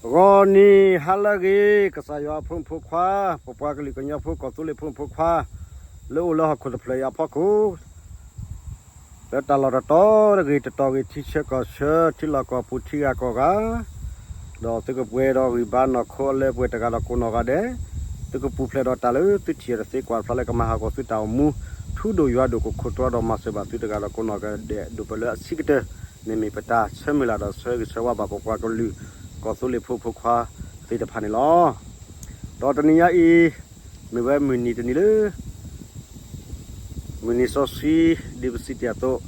ဂီၤနံၤဟါလၢအဂ့ၤ ကစၢ်ယွၤအဖိမုၣ်ဖိခွါ, ပပှၤကလုာ်ကညီဖိကီၢ်သူလ့ၤဖိမုၣ်ဖိခွါ, လၢအိၣ်လၢဟီၣ်ခိၣ်တဖျၢၣ်အံၤအဖီခိၣ်, လၢတၢ်လီၢ်တတီၤတဂ့ၤ တတီၤဂ့ၤ ထံဆၢကီၢ်ဆၢ ထံလီၢ်ကီၢ်ပူၤထံဂၤကီၢ်ဂၤ, ဒီးသုကပှဲၤဒီးဂံၢ်ဘါနီၢ်ခိအလၢပှဲၤတဂၤဒီးကိးနီၢ်ဂၤဒဲး, သုကပူၤဖျဲးဒီးတၢ်လၢသုထံၣ်အီၤတသ့ ကွၢ်တဖျါလၢကမၤဟးဂီၤသုတၢ်အိၣ်မူ, ထူဒိၣ်ယွၤဒိၣ် ကခိၣ်တြီဒီးမၤစၢၤဘၣ်သုတဂၤဒီးကိးနီၢ်ဂၤဒဲး ဒိၣ်ပလၢအဆံးကတၢၢ်, န့ၣ်မ့ၢ်ပတၢ်ဆၢမုၢ်လၢ်ဒီးဆၢဂ့ၤဆၢဝါဘၣ် ပပှၤကလုာ် ကီၢ်သူလ့ၤဖိမုၣ်ဖိခွါသ့ၣ်တဖၣ်န့ၣ်လီၤ. ဒီးတနံၤညါအံၤ မ့ၢ်ဝဲမုၢ်နံၤတနံၤလၢ မုၢ်နံၤစီဆှံ ဒ်ပစံးတ့ၢ်အသိး,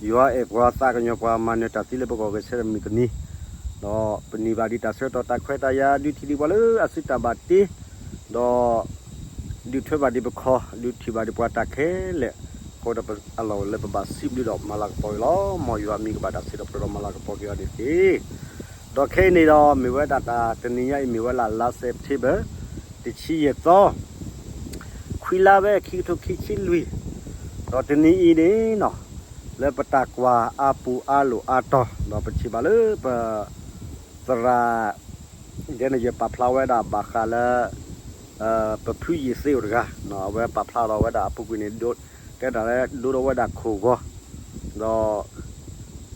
ယွၤအဲၣ်ပှၤသးကညီၤပှၤ မၤနၢၤတၢ်သံလၢပဂီၢ်ဂဲၤဆၢထၢၣ်မုၢ်တနံၤ, ဒီးပန့ၢ်ဘၣ်ဒံးတၢ်ဆၢကတီၢ်တၢ်ခွဲးတၢ်ယာ် ဒုးထံၣ်ဒံးပှၤလၢအစုတၢ်ဘၣ်တ့, ဒီး ဒုးထွဲဘၣ်ဒံးပခီၣ် ဒုးထံၣ်ဘၣ်ဒံးပှၤတၢ်ခဲလၢာ်, အဃိဒီးအလီၢ်လၢပဘၣ်စံးဘျုးဒီးမၤလၤကပီၤက့ၤလီၤ. မ်ယွၤမံၤကဘၣ်တၢ်စံးထီၣ်ပတြၢၤဒီးမၤလၤကပီၤက့ၤအီၤန့ၣ်တက့ၢ်. ဒီးခဲအံၤန့ၣ်ဒီး မ့ၢ်ဝဲဒၣ်တၢ်တနံၤညါအံၤ မ့ၢ်ဝဲလၢလါစဲးပထ့ဘၢၣ် တဆံယဲၢ်သီ, ခွံလါဝဲ ခံကထိခံဆံလွံၢ်, ဒီးတနံၤအံၤန့ၣ်နီၤ လၢပတၢ်ကွၢ်အါပူၤအါလိာ်အါတီၤ ဒီးပထံၣ်ဘၣ်လၢပ သရၣ် ဒဲန့ၣ်ယပာ်ဖျါဝဲဒၣ်ဘၣ်ဃးလၢ ပဖုယံာ်သ့အိၣ်တဂၤ, အဝဲပာ်ဖျါထီၣ်ဝဲဒၣ်အပူၤကွံာ်န့ၣ် တဲဒၣ်လၢဒိဒီးဝဲဒၣ်ခိၣ်ဂီၤ, ဒီး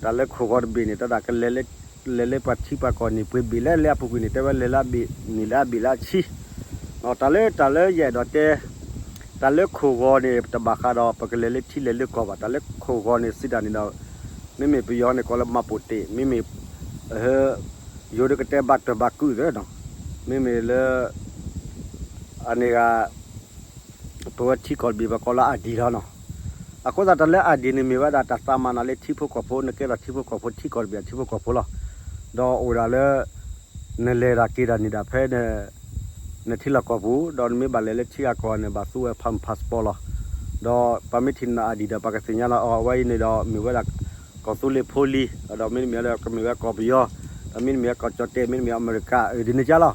တၢ်လၢခိၣ်ဂီၤတဘ့ၣ်န့ၣ် တဲဒၣ်ကလဲၤလၢ လဲၤလၢပှၤထံပှၤကီၢ်န့ၣ် ပှ့ၤဘ့ၣ်လဲၣ်လၢအပူၤကွံာ်န့ၣ် တဲဝဲလဲၤလၢအဘ့ၣ်န့ၣ်လၢအဘ့ၣ်လၢအဆံ, တၢ်လၢ တၢ်လၢယအဲၣ်ဒိးတဲ တၢ်လၢခိၣ်ဂီၤန့ၣ် တဘၣ်ဃးဒီး ပကလဲၤလၢထံလဲၤလၢကီၢ်ဘၣ်. တၢ်လၢခိၣ်ဂီၤန့ၣ်စံးတၢ်န့ၣ်ဒီး မ့မ့ၢ်ပယီၤန့ၣ်ကိးလၢ မှတ်ပုံတင်, မ့မ့ၢ် ယိၤဒုးကတဲဘၣ်တၢၢ်ဘၣ်ကုၢ်သ့နီၤ, မ့မ့ၢ်လၢ အန့ၣ်ဂၤ ပဝဲထံကီၢ်တဘ့ၣ် ပကိးလၢ ID လီၤနီၤ. အဃိသတးတၢ်လၢ ID န့ၣ်မ့ၢ်ဝဲဒၣ်တၢ်သးမၤနၤလၢထံဖိကီၢ်ဖိ, နကဲထီၣ်ထံဖိကီၢ်ဖိ ထံကီၢ်တဘ့ၣ်အထံဖိကီၢ်ဖိလီၤ. ဒီးအိၣ်ဒၣ်လၢ နလဲၤတၢ်က့ၤတၢ်န့ၣ်ဒၣ်ဖဲ နထံလီၢ်ကီၢ်ပူၤ ဒီးနမ့ၢ်ဘၣ်လဲၤလၢထံဂၤကီၢ်ဂၤန့ၣ် ဘၣ်သူဝဲ passport လီၤ. ဒီးပမ့ၢ်ထံၣ်န ID ဒီး ပကသ့ၣ်ညါလီၤ အဝဲအံၤန့ၣ်ဒီး မ့ၢ်ဝဲဒၣ် ကီၢ်သူလ့ၤဖိလံၤ, ဒီးမ့တမ့ၢ်ဒီး ကမ့ၢ်ဝဲကီၢ်ပယီၤ, ဒီးမ့တမ့ၢ်ကီၢ်ကၠီၣ်တဲာ်, မ့တမ့ၢ်အမဲရကၤ, ဒ်န့ၣ်ကလီၤ.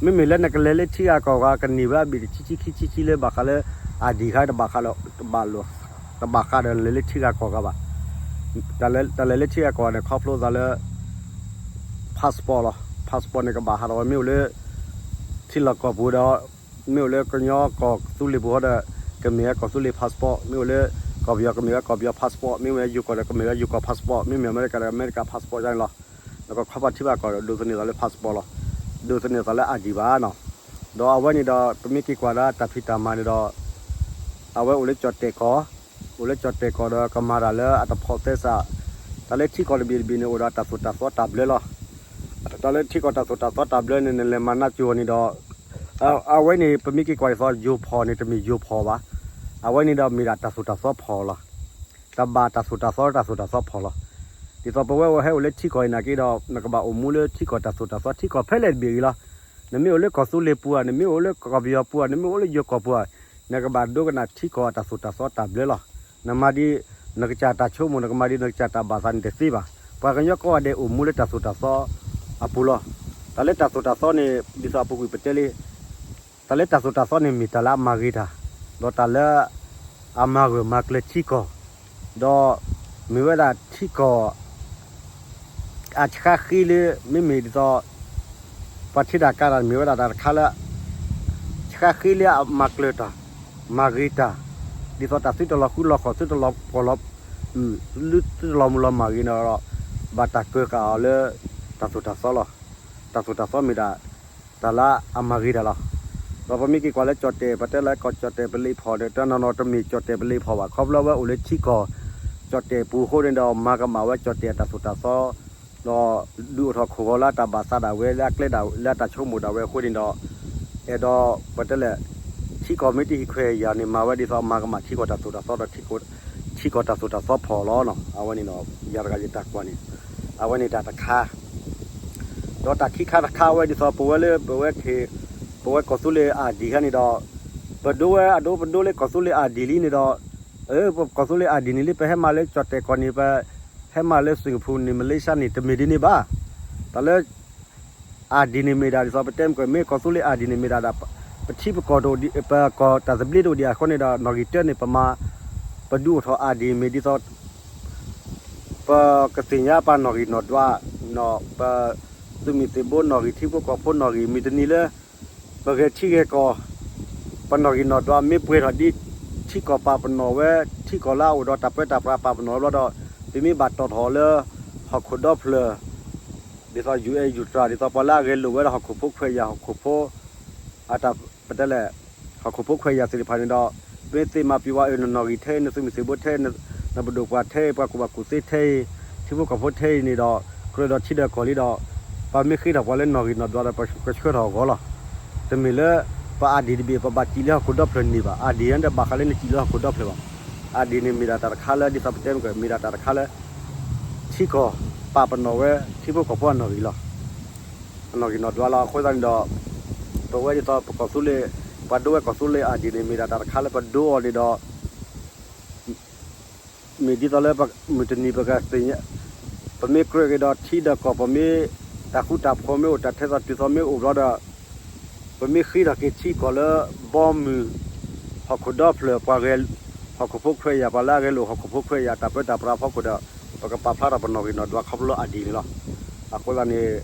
မ့မ့ၢ်လၢနကလဲၤလၢထံဂၤကီၢ်ဂၤ ကန့ၢ်ဝဲအဘ့ၣ်တဆံဆံခံဆံဆံလၢဘၣ်ဃးလၢ ID ခါ တဘၣ်ဃးဒီး တဘၣ်ဃးဒီးလဲၤလၢထံဂၤကီၢ်ဂၤဘၣ်. တၢ်လဲၤလၢထံဂၤကီၢ်ဂၤန့ၣ် ခီဖျိသးလၢ passport လီၤ. Passport န့ၣ် ကဘၣ်ဟးထီၣ်ဝဲ မ့ၢ်အိၣ်လၢ ထံလီၢ်ကီၢ်ပူၤဒီး မ့ၢ်အိၣ်လၢကညီကီၢ်သူလ့ၤပူၤဃီဒီး ကမ့ၢ်ဝဲကီၢ်သူလ့ၤ passport, မ့ၢ်အိၣ်လၢကီၢ်ပယီၤ ကမ့ၢ်ဝဲကီၢ်ပယီၤ passport, မ့မ့ၢ်ယိၤကီၢ်ဒီး ကမ့ၢ်ဝဲယိၤကီၢ် passport, မ့မ့ၢ်အမဲရကၤဒီး အမဲရကၤ passport ယါန့ၣ်လီၤ. နကခီဖျိထံဂၤကီၢ်ဂၤဒီး ဒိးသန့ၤသးလၢ passport လီၤ. ဒိးသန့ၤသးလၢ ID ဘၣ်နီၤ. ဒီးအဝဲန့ၣ်ဒီး ပမ့ၢ်က့ၤကွၢ်ဒီးတၢ်ဖံးတၢ်မၤန့ၣ်ဒီး အဝဲအိၣ်လၢကၠီၣ်တဲာ်ကီၢ်, အိၣ်လၢကၠီၣ်တဲာ်ကီၢ်ဒီးကမၤတၢ်လၢအတဖိးသဲစး, တၢ်လၢထံကီၢ်တဘ့ၣ်တဘ့ၣ်န့ၣ် အိၣ်ဒီးတၢ်သိၣ်တၢ်သီတၢ်ဘျၢလီၤ. တၢ်လၢထံကီၢ်တၢ်သိၣ်တၢ်သီတၢ်ဘျၢန့ၣ် နလဲၤမၤနးကၠိၤန့ၣ်ဒီး အဝဲန့ၣ် ပမ့ၢ်က့ၤကွၢ်ဒ်သိးယိၤဖီၣ်န့ၣ် တမ့ၢ်ယိၤဖီၣ်ဘၣ်. အဝဲန့ၣ်ဒီးမ့ၢ်ဒၣ်တၢ်သိၣ်တၢ်သီဖီၣ်လီၤ. တၢ်ဘၣ်တၢ်သိၣ်တၢ်သီတၢ်သိၣ်တၢ်သီဖီၣ်လီၤ. ဒ်သိးပဝဲဟဲအိၣ်လၢထံကီၢ်အံၤနာ်က့ဒီး နကဘၣ်အိၣ်မူလၢထံကီၢ်တၢ်သိၣ်တၢ်သီ ထံကီၢ်ဖဲလဲၣ်တဘ့ၣ်အံၤလီၤ. နမ့ၢ်အိၣ်လၢကီၢ်သူလ့ၤပူၤဧါ, နမ့ၢ်အိၣ်လၢကီၢ်ပယီၤပူၤဧါ, နမ့ၢ်အိၣ်လၢယိၤကီၢ်ပူၤဧါ, နကဘၣ်ဒိကနၣ်ထံကီၢ်အတၢ်သိၣ်တၢ်သီတၢ်ဘျၢလီၤ. နမၤဒ်နကစၢ်တၢ်ဆိကမိၣ် နကမၤဒ်နကစၢ်တၢ်ဘၣ်သးန့ၣ်တသ့ဘၣ်. ပှၤကညီကိးဂၤဒဲးအိၣ်မူလၢတၢ်သိၣ်တၢ်သီအပူၤလီၤ. တၢ်လၢတၢ်သိၣ်တၢ်သီန့ၣ် ဒ်သိးအပူၤကွံာ်ပတဲလံ တၢ်လၢတၢ်သိၣ်တၢ်သီန့ၣ်မ့ၢ်တၢ်လၢအမၤဂ့ၤတၢ်, ဒီးတၢ်လၢအမၤဂၢၢ်မၤကျၢၤထံကီၢ်, ဒီးမ့ၢ်ဝဲဒၣ်ထံကီၢ် အဆှါဃ့လၢ မ့မ့ၢ်ဒ်သိး ပှၤထံၣ်တၢ်ကါတၢ်မ့ၢ်ဝဲဒၣ်တၢ်တခါလၢ ဆှါဃ့လၢအမၤကျၢၤတၢ်, မၤဂ့ၤတၢ်, ဒ်သိးတၢ်သုတလီၤဃုလီၤဃီၣ် သုတလီၤပှီၢ်လီၤ သုတလီၤမုၢ်လီၤမၢ်ဂ့ၤန့ၣ်ဒီး ဘၣ်တၢ်ကၢၤဃာ်အီၤလၢ တၢ်သိၣ်တၢ်သီလီၤ. တၢ်သိၣ်တၢ်သီမ့ၢ်ဒၣ် တၢ်လၢအမၤဂ့ၤတၢ်လီၤ. ဒီးပမ့ၢ်က့ၤကွၢ်လၢကၠီၣ်တဲာ် ပတဲလၢကီၢ်ကၠီၣ်တဲာ်ပလံးဖီၣ်ဒီး တနီၤနီၤတမ့ၢ်ကၠီၣ်တဲာ်ပလံးဖီၣ်ဘၣ်. ခီဖျိဝဲအိၣ်လၢထံကီၢ် ကၠီၣ်တဲာ်ပူၤအဃိန့ၣ်ဒီး မၤကမၣ်ဝဲကၠီၣ်တဲာ်အတၢ်သိၣ်တၢ်သီ ဒီးဒုးအိၣ်ထီၣ်ခိၣ်ဂီၤလၢအတၢ်ဘၣ်သးဒၣ်ဝဲ လၢအကျဲဒၣ်လၢအတၢ်ဆိကမိၣ်ဒၣ်ဝဲအဃိန့ၣ်ဒီး အဲၣ်ဒိးပတဲလဲၣ် ထံကီၢ်မ့ၢ်တဟံးခွဲးယာ်န့ၣ် မၤဝဲဒ်သိးမၤကမၣ်ထံကီၢ်တၢ်သိၣ်တၢ်သီဒီး ထံကီၢ်တၢ်သိၣ်တၢ်သီဖီၣ်လီၤ. အဝဲန့ၣ်ဒီး ယၤတဂၤယတၢ်ကွၢ်န့ၣ် အဝဲန့ၣ်တၢ်တခါ ဒီးတၢ်ခံခါတခါဝဲဒ်သိး ပဝဲလၢပဝဲ ပဝဲကီၢ်သူလ့ၤ ID ခါန့ၣ်ဒီး ပဒိဝဲအဒိပဒိလၢကီၢ်သူလ့ၤ ID လံန့ၣ်ဒီး ပကီၢ်သူလ့ၤ ID န့ၣ်လံ ပဟဲမၤလၢကၠီၣ်တဲာ်ကီၢ်န့ၣ် ပဟဲမၤလၢ Singapore န့ၣ် Malaysia န့ၣ် တမ့ၢ်ဒ်န့ၣ်ဘၣ်. တၢ်လၢ ID န့ၣ်မ့ၢ်ဒၣ်ဒ်သိး ပတဲမ့ၢ်ကီၢ် မ့ၢ်ကီၢ်သူလ့ၤ ID န့ၣ်မ့ၢ်ဒၣ်ဒီး ပထံပကီၢ်တအိၣ်ဒံး ပကီၢ်တၢ်သဘျ့တအိၣ်ဒံးအဃိန့ၣ်ဒီး နီၣ်ဂံၢ်တၢန့ၣ် ပမၤ ပဒုးအိၣ်ထီၣ် ID မ့ၢ်ဒ်သိး ပကသ့ၣ်ညါပနီၣ်ဂံၢ်နီၣ်ဒွး ပ သုးမုၢ်သံၣ်ဘိနီၣ်ဂံၢ် ထံဖိကီၢ်ဖိနီၣ်ဂံၢ် မုၢ်တနံၤလၢ ပဂဲၤထံဂဲၤကီၢ် ပနီၣ်ဂံၢ်နီၣ်ဒွးမ့ၢ်ပှဲၤထီၣ်ဒ် ထံကီၢ်ပာ်ပနီၣ်ဝဲ ထံကီၢ်လၢအအိၣ်ဒီးတၢ်ပၢတၢ်ပြးပာ်ပနီၣ်ဘျီဒီး ပမ့ၢ်ဘၣ်တီၣ်ထီၣ်လၢ ဟီၣ်ခိၣ်ဒီဖျၢၣ် ဒ်သိး ယူၣ်အဲၣ်ယူၣ်တြၢ် ဒ်သိးပှၤလၢအဂဲၤလိာ်ဝဲဒၣ်ဟီၣ်ခိၣ်ဖိခွဲးယာ် ဟီၣ်ခိၣ်ဖိ အတၢ်ပတဲလဲၣ် ဟီၣ်ခိၣ်ဖိခွဲးယာ်သ့ၣ်တဖၣ်န့ၣ်ဒီး မ့ၢ်သ့ၣ်မၤပျံၤဝဲအၢ နနီၣ်ဂံၢ်ထဲအံၤ နသုးမုၢ်သံၣ်ဘိထဲအံၤ နပဒိၣ်ပှၢ်ထဲအံၤ ပှၤကူၣ်ဘၣ်ကူၣ်သ့ထဲအံၤ ထံဖိကီၢ်ဖိထဲအံၤန့ၣ်ဒီး ကြၢးဒီးထံဒီးကီၢ်လံဒီး ပမ့ၢ်ဃ့ထီၣ်ပှၤလၢနီၣ်ဂံၢ်နီၣ်ဒွးဒီး ပကဆှၢထီၣ်အဂီၢ်လီၤ. တမ့ၢ်လၢ ပအၢၣ်ဒံၣ်တဘ့ၣ် ပဘၣ်စံၣ်လၢဟီၣ်ခိၣ်ဒီဖျၢၣ်န့ၣ်ဘၣ်. အၢၣ်ဒံၣ်န့ၣ်ဘၣ်ဃးလၢနစံၣ်လၢဟီၣ်ခိၣ်ဒီဖျၢၣ်ဘၣ်. အၢၣ်ဒံၣ်န့ၣ်မ့ၢ်ဒၣ်တၢ်တခါလၢ ဒ်သိးပတဲမ့ၢ်က မ့ၢ်ဒၣ်တၢ်တခါလၢ ထံကီၢ်ပာ်ပနီၣ်ဝဲ ထံဖိကီၢ်ဖိအနီၣ်ဂံၢ်လီၤ. အနီၣ်ဂံၢ်နီၣ်ဒွးလီၤ. အဃိသတးန့ၣ်ဒီး ပဝဲဒ်သိးပကီၢ်သူလ့ၤ ပှၤဒိဝဲကီၢ်သူလ့ၤအၢၣ်ဒံၣ်န့ၣ် မ့ၢ်ဒၣ်တၢ်တခါလၢပဒိအီၤန့ၣ်ဒီး မ့ၢ်ဒ်သိးလၢ မုၢ်တနံၤပကသ့ၣ်ညါ ပမ့ၢ်ကြၢးက့ၤဒီးထံဒီးကီၢ် ပမ့ၢ်တၢ်ဃူတၢ်ဖိးမ့ၢ်အိၣ် တၢ်ထဲသိးတုၤသိးမ့ၢ်အိၣ်ဘျီဒီး ပမ့ၢ်ဃ့ထီၣ်က့ၤထံကီၢ်လၢ ဘီမုၢ် ဟီၣ်ခိၣ်ဒီဖျၢၣ် ပှၤဂဲၤ ဟီၣ်ခိၣ်ဖိခွဲးယာ် ပှၤလၢအဂဲၤလိာ်ဟီၣ်ခိၣ်ဖိခွဲးယာ် တၢ်ပၢတၢ်ပြးဖီခိၣ်ဒီး ပကပာ်ဖျါထီၣ်ပနီၣ်ဂံၢ်နီၣ်ဒွးခီဖျိအၢၣ်ဒံၣ်န့ၣ်လီၤ. အဃိသတးန့ၣ်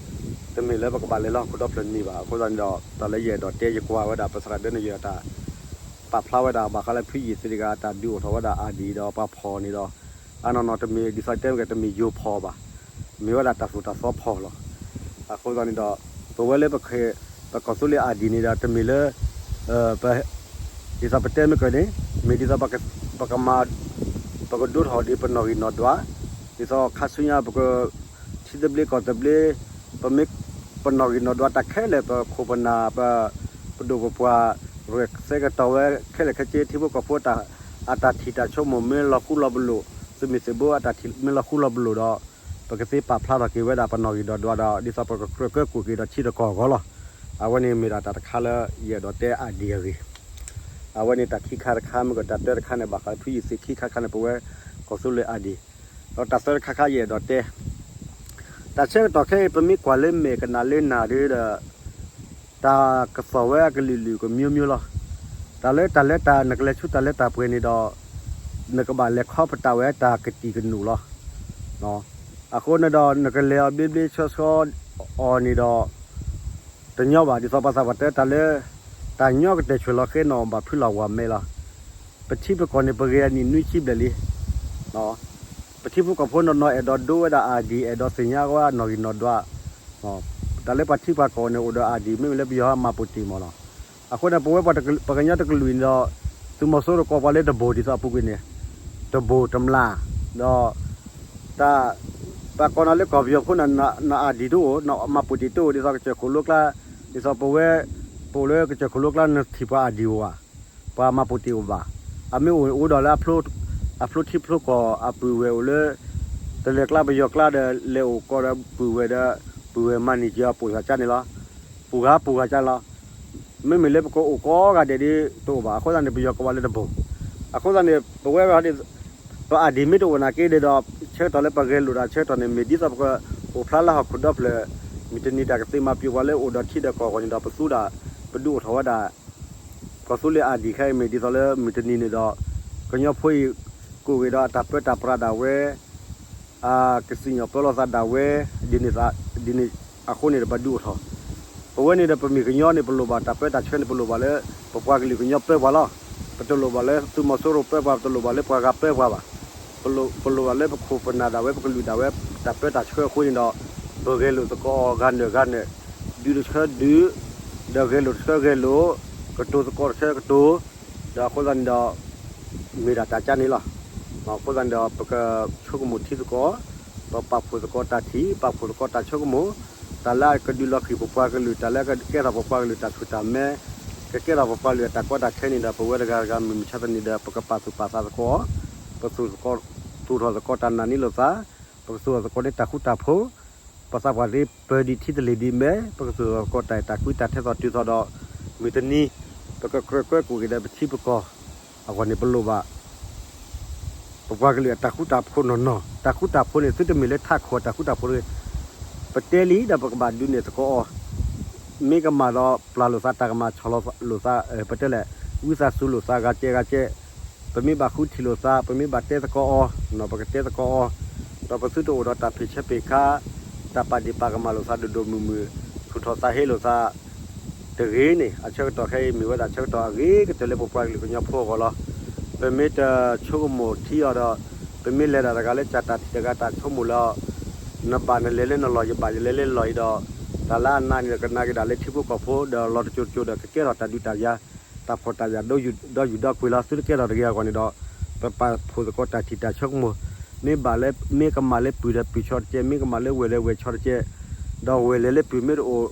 တမ့ၢ်လၢပကဘၣ်လဲၤလၢဟီၣ်ခိၣ်ဒီဖျၢၣ်န့ၣ်ဘၣ်. အဃိသတးန့ၣ်ဒီး တၢ်လၢယအဲၣ်ဒိးတဲ ယကွၢ်ဝဲဒၣ် ပသရၣ်ဒၢနယွၤတၢ် ပာ်ဖျါဝဲဒၣ် ဘၣ်ဃးလၢဖုယ့ၣ်သ့တဂၤ တၢ်ဒုးအိၣ်ထီၣ်ဝဲဒၣ်အၢၣ်ဒံၣ်ဒီးပှၤဖီၣ်န့ၣ်ဒီး အနီၢ်နီၢ်တမ့ၢ် ဒ်သိးတဲမ့ၢ်က တမ့ၢ်ယိၤဖီၣ်ဘၣ်. မ့ၢ်ဝဲဒၣ်တၢ်သိၣ်တၢ်သီဖီၣ်လီၤ. အဃိသတးန့ၣ်ဒီး ပဝဲလၢ ပကီၢ်သူလ့ၤအၢ်ဒံၣ်န့ၣ်ဒီး တမ့ၢ်လၢ ဒ်သိးပတဲမ့ၢ်ကန့ၣ် မ့ၢ်ဒ်သိး ပကမၤ ပကဒိးထီၣ်ဒ်ပနီၣ်ဂံၢ်နီၣ်ဒွး ဒ်သိးခါဆူညါပက ထံသဘျ့ကီၢ်သဘျ့ ပမ့ၢ် ပနီၣ်ဂံၢ်နီၣ်ဒွးတၢ်ခဲလၢာ် ပခိၣ်ပနၢ် ပ ပဒိၣ်ပပှၢ် ရဲၣ်သဲကတီၤဝဲခဲလၢာ်ခဲဆ့ ထံဖိကီၢ်ဖိ အတၢ်ထံၣ်တၢ်ဆိကမိၣ်မ့ၢ်လီၤဃူလီၤပလိာ် သုးမုၢ်သံၣ်ဘိအတၢ်ထံၣ်မ့ၢ်လီၤဃူလီၤပလိာ်ဒီး ပကသ့ပာ်ဖျါထီၣ်က့ၤဝဲဒၣ်ပနီၣ်ဂံၢ်နီၣ်ဒွးဒီး ဒ်သိးပကကြၢးကၢကူၣ်က့ၤဒီးထံတကီၢ်အဂီၢ်လီၤ. အဝဲန့ၣ်မ့ၢ်ဒၣ်တၢ်တခါလၢယအဲၣ်ဒိးတဲအၢ်ဒံၣ်အဂ့ၢ် အဝဲန့ၣ်တၢ်ခံခါတခါ မ့ၢ်ကတၢၢ်တခါန့ၣ် ဘၣ်ဃးဖုယ့ၣ်သ့ ခံခါတခါန့ၣ် ပဝဲကီၢ်သူလ့ၤအၢ်ဒံၣ် ဒီးတၢ်သၢတခါခါယအဲၣ်ဒိးတဲ တၢ်ဆၢကတီၢ်ခဲအံၤ ပမ့ၢ်ကွၢ်လၢမဲာ်ကနၣ်လၢနၢ်ဒီး တၢ်ကသီၣ်ဝဲအကလုာ်လုာ်ကမျိုးမျိုးလီၤ. တၢ်လၢတၢ်လၢတၢ် နကလဲၤဆူတၢ်လၢတၢ်ပှဲၤန့ၣ်ဒီး နကဘၣ်လဲၤခီပတာ်ဝဲတၢ်ကတံာ်ကနိၣ်လီၤ. အဃိန့ၣ်ဒီး နကလဲၤအီၤဘျ့ဘျ့ဆှီဆှီအီၤန့ၣ်ဒီး တညီဘၣ် ဒ်သိးပှၤသးပှၢ်တဲတၢ်လၢ တၢ်ညီကတၢၢ်ဆွဲၣ်လီၤဃ့နီၣ်ဘၣ်ဖုလီၤဝၤမဲလီၤ. ပထံပကီၢ်န့ၣ် ပဂ့ၤအနံၣ်နွံဆံဘျဲၣ်လံ. ပထံဖိကီၢ်ဖိနီၢ်နီၢ်အဲၣ်ဒိးဒိဝဲဒၣ်အၢ်ဒံၣ် အဲၣ်ဒိးသ့ၣ်ညါဝဲနီၣ်ဂံၢ်နီၣ်ဒွး တၢ်လၢပှၤထံပှၤကီၢ်န့ၣ် အိၣ်ဒီးအၢ်ဒံၣ် မ့မ့ၢ်လၢပယီၤမၤပူၤတ့ၢ်မးလီၤ. အဃိန့ၣ် ပဝဲပှၤကညီတကလုာ်န့ၣ်ဒီး သုးမီၤစိရိၤကိးပှၤလၢတဘိၣ်ဒ်သိးအပူၤကွံာ်န့ၣ် တဘိၣ်တမျၢ် ဒီး တၢ် ပှၤကိးနၤလၢကီၢ်ပယီၤဖိန့ၣ် နအၢ်ဒံၣ်တအိၣ် နမၤပူၤတ့ၢ်တအိၣ် ဒ်သိးကစၢၢ်ခိၣ်လိကျါ ဒ်သိးပဝဲ ပအိၣ်လၢကစၢၢ်ခိၣ်လိကျါ နထံၣ်ပှၤအၢ်ဒံၣ်အိၣ်ဧါ ပှၤမၤပူၤတ့ၢ်အိၣ်ဘၣ်. အမ့ၢ်အိၣ်အိၣ်ဒီးလၢ အဖျိထံဖျိကီၢ်အပုၢ်ဝဲၢ်အိၣ်လၢ တလၢၤကျါပယီၤကျါဒီး လဲၤအိၣ်ကီးဒီးပုၢ်ဝဲၢ်ဒီး ပုၢ်ဝဲၢ်မၤန့ၢ်က့ၤအီၤပိာ်စၢ်ကၠါန့ၣ်လီၤ. ပူၤဂၤပူၤဂၤကၠါလီၤ. မ့မ့ၢ်လၢပကအိၣ်ကိးဂၤဒဲးဒ်တအိၣ်ဘၣ်. အဃိသတးန့ၣ် ပယီၤကိးဝဲလၢတဘိၣ်. အဃိသတးန့ၣ် ပဝဲ ပအၢ်ဒံၣ်မ့ၢ်တအိၣ်နာ်က့ဒီး ဆၢကတီၢ်လၢပဂဲၤလိာ်တၢ်ဆၢကတီၢ်န့ၣ် မ့ၢ်ဒ်သိးပကအိၣ်ဖျါလၢဟီၣ်ခိၣ်ဒီဖျၢၣ် မုၢ်တနံၤတၢ်ကသ့မၤပျံၤပှၤလၢအိၣ်ဒီးထံဒီးကီၢ်အဂီၢ်န့ၣ်ဒီး ပသူဒၣ် ပဒုးအိၣ်ထီၣ်ဝဲဒၣ် ကီၢ်သူလ့ၤအၢ်ဒံၣ်ခဲအံၤ မ့ၢ်ဒ်သိးလၢမုၢ်တနံၤန့ၣ်ဒီး ကညီဖိအံၤ ကိးဂ့ၤဒီးအတၢ်ပၢတၢ်ပြးဒၣ်ဝဲ အကစံၣ်ညီၣ်ပၢလီၤသးဒၣ်ဝဲ ဒ်န့ၣ် ဒ်န့ၣ်အဃိန့ၣ်ဒီး ပဒုးအိၣ်ထီၣ် ပဝဲန့ၣ်ဒီး ပမ့ၢ်ကညီန့ၣ် ပလိၣ်ဘၣ်တၢ်ပၢတၢ်ဆှၢန့ၣ် ပလိၣ်ဘၣ်လၢ ပပှၤကလုာ်ကညီပၢပှၤလီၤ. ပတလိၣ်ဘၣ်လၢသုးမီၤစိရိၤပၢပှၤ ပတလိၣ်ဘၣ်လၢပှၤဂၤပၢပှၤဘၣ်. ပလိၣ် ပလိၣ်ဘၣ်လၢပခိၣ်ပနၢ်ဒၣ်ဝဲ ပကလုာ်ဒၣ်ဝဲ တၢ်ပၢတၢ်ဆှၢအဃိန့ၣ်ဒီး ပဂဲၤလိာ်သကိးဂၤနၢၤဂၤနၢၤ ဒုးတဆှၢဒုး ဒီးဂဲၤလိာ်တဆှၢဂဲၤလိာ် ကတိၤသကိးတဆှၢကတိၤ ဒီးအဃိသတးန့ၣ်ဒီး မ့ၢ်ဒၣ်တၢ်ကၢန့ၣ်လီၤ. အဃိသတးန့ၣ်ဒီး ပကဆိကမိၣ်ထံသကိး ပပာ်ဖှိၣ်သကိးတၢ်ထံၣ် ပာ်ဖှိၣ်သကိးတၢ်ဆိကမိၣ် တၢ်လၢအကဒုးလီၤဃံၤပပှၤကလုာ် တၢ်လၢအကကဲထီၣ်ပပှၤကလုာ်တၢ်ဆူၣ်တၢ်မဲ ကကဲထီၣ်ပပှၤကလုာ်အတၢ်ကီတၢ်ခဲန့ၣ်ဒီး ပဝဲတဂၤတဂၤမုၢ်မဆါတနံၤဒီး ပကပာ်သူၣ်ပာ်သးသကိး ပသူၣ်သကိး သူၣ်ထီၣ်သကိးတၢ်နာ်န့ၢ်လိာ်သး ပကသူၣ်ထီၣ်သကိးန့ၢ်တၢ်ဃူတၢ်ဖိး ပသးပှၢ်သ့ပၢၤဒံးထံတလ့ၢ်ဒံးမဲ ပကသူၣ်ထီၣ်သကိးတၢ်အဲၣ်တၢ်ကွံတၢ်ထဲသိးတုၤသိးဒီး မုၢ်တနံၤ ပကကြၢးကွဲကူၣ်က့ၤဒီးပထံပကီၢ် အဂီၢ်န့ၣ်ပလိၣ်ဘၣ် ပပှၤကလုာ်အတၢ်ဃူတၢ်ဖိးနီၢ်နီၢ် တၢ်ဃူတၢ်ဖိးန့ၣ် သုတမ့ၢ်လၢထးခိၣ်အတၢ်ဃူတၢ်ဖိးတဂ့ၤ ပတဲလံဒီးပကဘၣ်ဒုးနဲၣ်သကိးအီၤ မ့ၢ်ကမၣ်ဒီးပျၢ်လိာ်သး တၢ်ကမၣ်ဆီၣ်လီၤလိာ်သး ပတဲလဲၣ် ဝံသးစူၤလိာ်သး ဂၤကဲဂၤကဲ ပမ့ၢ်ဘၣ်ဃုထံၣ်လိာ်သး ပမ့ၢ်ဘၣ်တဲသကိးအီၤ ပကတဲသကိးအီၤ ဒီးပသုတအိၣ်ဒီးတၢ်ဖံးဆၢဖံးခါ တၢ်ပာ်ဒ့ၣ်ပာ်ကမၣ်လိာ်သးဒိၣ်ဒိၣ်မုၢ်မုၢ်, ဆူၣ်ထီၣ်သးဟ့လိာ်သးတဂ့ၤန့ၣ် အဆၢကတီၢ်ခဲအံၤမ့ၢ်ဝဲဒၣ်ဆၢကတီၢ်အဂ့ၤကတၢၢ်လၢပပှၤကလုာ်ကညီဖိအဂီၢ်လီၤ. ပမ့ၢ်တဆိကမိၣ်ထံအီၤဒီး ပမ့ၢ်လဲၤဒၣ်တဂၤလၢတၢ်တဂၤတၢ်ဆိကမိၣ်လၢ နဘၣ်နလဲၤလၢနလီၢ် ယဘၣ်ယလဲၤလၢယလီၢ်အံၤဒီး တၢ်လၢအနးန့ၣ်ဒီးကနၣ်က့ၤဒၣ်လၢထံဖိကီၢ်ဖိ ဒီးလီၤတစိၤတစိၤဒီးကကဲထီၣ်တၢ်ဒုးတၢ်ယၤ တၢ်ဖှီၣ်တၢ်ယာ်ဒီးယူၢ်ဒီးကွံာ်လီၤ. သုတကဲထီၣ်တဂ့ၤအဂီၢ်န့ၣ်ဒီး ပပာ်ဖှိၣ်သကိးတၢ်ထံၣ်တၢ်ဆိကမိၣ်, မ့ၢ်ဘၣ်လၢ မ့ၢ်ကမၣ်လၢပုၢ်ဒီးပုၢ်ဆီတကဲ, မ့ၢ်ကမၣ်လၢဝဲၢ်ဒီးဝဲၢ်ဆီတကဲ, ဒီးဝဲၢ်လဲၤလၢပုၢ်မ့ၢ်တအိၣ်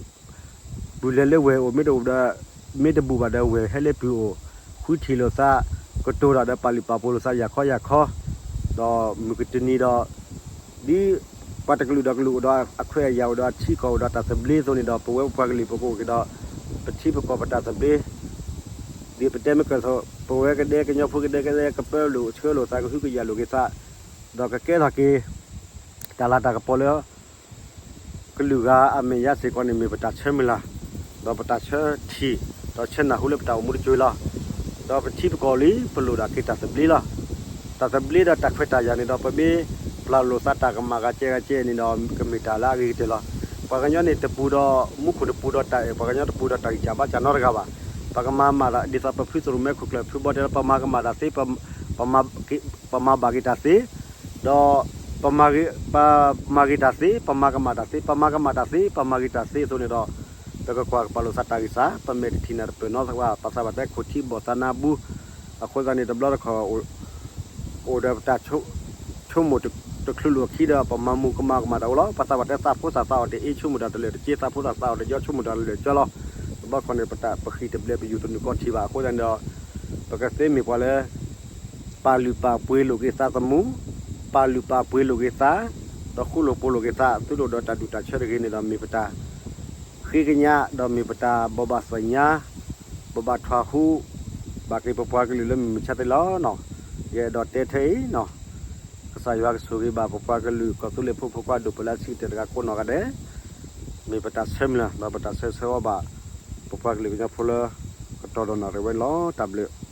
ပုၢ်လဲၤလၢဝဲၢ်အိၣ်မ့ၢ်တအိၣ်ဒီး မ့ၢ်တဘူၣ်ဘၣ်ဒီးဝဲၢ်ဟဲလၢပုၢ်အိၣ်, ဃုထံၣ်လိာ်သး, ကတိၤတၢ်ဒီးပာ်လုၢ်ပာ်ပှ့ၤလိာ်သးယၤခီယၤခီ, ဒီးမုၢ်ကတနံၤဒီး ဒ်ပှၤတကလုာ်ဒီးကလုာ်အိၣ်ဒီးအခွဲးအယာ်အိၣ်ဒီးအထံကီၢ်အိၣ်ဒီးတၢ်သဘျ့အသိးန့ၣ်ဒီး ပဝဲပပှၤကလုာ်ပကအိၣ်က့ၤဒီး ပထံပကီၢ်ပတၢ်သဘျ့ ဒ်ပတဲမ့ၢ်ကၢၢ်သိး ပဝဲကဒဲကညီဖိကဒဲကဒဲကပၢလိာ်ဆှၢလိာ်သးကဟုကယာ်လိာ်က့ၤသး, ဒီးကကဲထီၣ်က့ၤ တၢ်လၤတၢ်ကပီၤလၢ ကလုာ်ဂၤအမဲာ်ညါစ့ၢ်ကီးန့ၣ် မ့ၢ်ပတၢ်ဆၢမုၢ်လၢ်, ဒီးပတၢ်ဆၢထံၣ်, ဒီးဆၢနၢ်ဟူလၢပတၢ်အိၣ်မူတစိၤလီၤ. ဒီးပထံပကီၢ်လံ ပလိၣ်ဒၣ်က့ၤတၢ်သဘျ့လီၤ. တၢ်သဘျ့ဒီးတၢ်ခွဲးတၢ်ယာ်န့ၣ်ဒီး ပမ့ၢ်ပျၢ်လိာ်သးတၢ်ကမၣ်ဂၤကဲဂၤကဲန့ၣ်ဒီး ကမ့ၢ်တၢ်လၢအဂ့ၤကတၢၢ်လီၤ. ပှၤကညီန့ၣ်တပူၤဒီး မူခိၣ်တပူၤဒီးတၢ်အဲၣ်, ပှၤကညီတပူၤဒီးတၢ်ဂံၢ်စၢ်ဘါစၢ်နီတဂၤဘၣ်. ပကမၤမၢ်ဒ်သိးပဖုသရူးမဲခိၣ်ကျၢၢ်ဖုဘီတဲလၢ ပမၤကမၣ်တၢ်သ့, ပမၤဘၣ်က့ၤတၢ်သ့, ဒီး ပမၤဂ့ၤတၢ်သ့, ပမၤကမၣ်တၢ်သ့, ပမၤကမၣ်တၢ်သ့, ပမၤဂ့ၤတၢ်သ့အသိးန့ၣ်ဒီး ပကကွၢ်ကပာ်လိာ်သးတၢ်ဂံၢ်စၢ်, ပမဲာ်တထံၣ်နၢ်တပၢၢ်နီတဂၤဘၣ်, ပသးဘၣ်တဲခိၣ်ထံဘီၣ်သးနါဘု, အဃိသတးန့ၣ် တဘျီတခီၣ် အိၣ်ဒီးပတၢ်ဆိကမိၣ်တချုးလိာ်အခံဒီး ပမၤမုာ်ကမၤကမၣ်တၢ်အိၣ်လီၤ. ပသးဘၣ်တဲသးဖိသးသးအီၤတအ့ ဆိကမိၣ်တၢ်တလၢာ်တက့, သးဖိသးသးအီၤတယီ ဆိကမိၣ်တၢ်တလၢာ်တက့လီၤ. တဘျီခီၣ်န့ၣ် ပတၢ်ပဃံၢ်တဘျဲးပယူၢ်တနုာ်ကီထံဘၣ်. အဃိသတးန့ၣ်ဒီး ပကသ့မ့ၢ်ပှၤလၢ ပာ်လုၢ်ပာ်ပှ့ၤလိာ်က့ၤသးသမူ, ပာ်လုၢ်ပာ်ပှ့ၤလိာ်က့ၤသး, ဒီးဃူလိာ်ဖိးလိာ်က့ၤသး, သုတအိၣ်ဒီးတၢ်ဒူၣ်တၢ်ဆၢတဂ့ၤန့ၣ်ဒီး မ့ၢ်ပတၢ်ဃ့ကညး, ဒီးမ့ၢ်ပတၢ်ဘိးဘၣ်သ့ၣ်ညါ, ဘိးဘၣ်ထွဲဟူ ဘၣ်က့ၤပပှၤကလုာ်လၢမုၢ်မဆါသ့ၣ်လီၤ. ယအဲၣ်ဒိးတဲထဲအံၤ, ကစၢ်ယွၤကဆိၣ်ဂ့ၤဘၣ်ပပှၤကလုာ် ကီၢ်သူလ့ၤဖိဖိခွါဒိၣ်ပှၤလၢအဆံးကတၢၢ်တဂၤကိးနီၢ်ဂၤဒဲး, မ့ၢ်ပတၢ်ဆၢမုၢ်လၢ် ဒီးပတၢ်ဆၢဆၢအီၤဘၣ် ပပှၤကလုာ်ကညီဖိလၢ ကတီၢ်ဒီးနၣ်ရံၣ်ဝဲန့ၣ်လီၤ. တၢ်ဘျုး